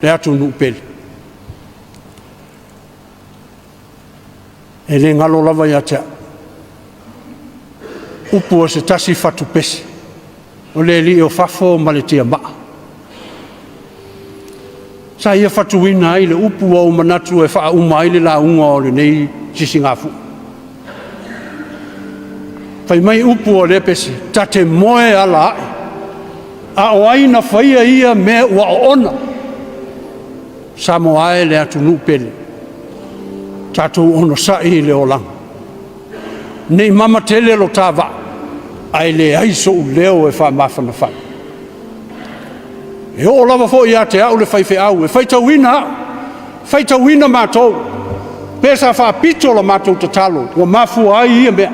Le atunuu pele. E le galo lava ia te au, upu a se tasi fatupese, o le alii o fafo ma le tiamaa. Sa ia fatuina ai le upu ua ou manatu e faauma ai le lauga o lenei sisigafua. Fai mai upu o lea pese, ta te moe ala ae, a o ai na faia ia mea ua oona? Samoa e le atunuu pele, tatou onosai i le olaga, ne i mama tele lo ta vaa, ae leai sou leo e faamafanafana. E oo lava foi ia te au le faifeau e faitauina au, faitauina matou, pe sa faapito la matou tatalo ua mafua ai ia mea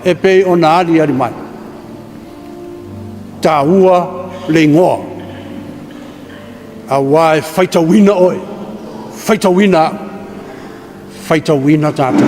e pei ona aliali mai. E taua le igoa, aua e faitauina oe, faitauina au, faitauina tatou.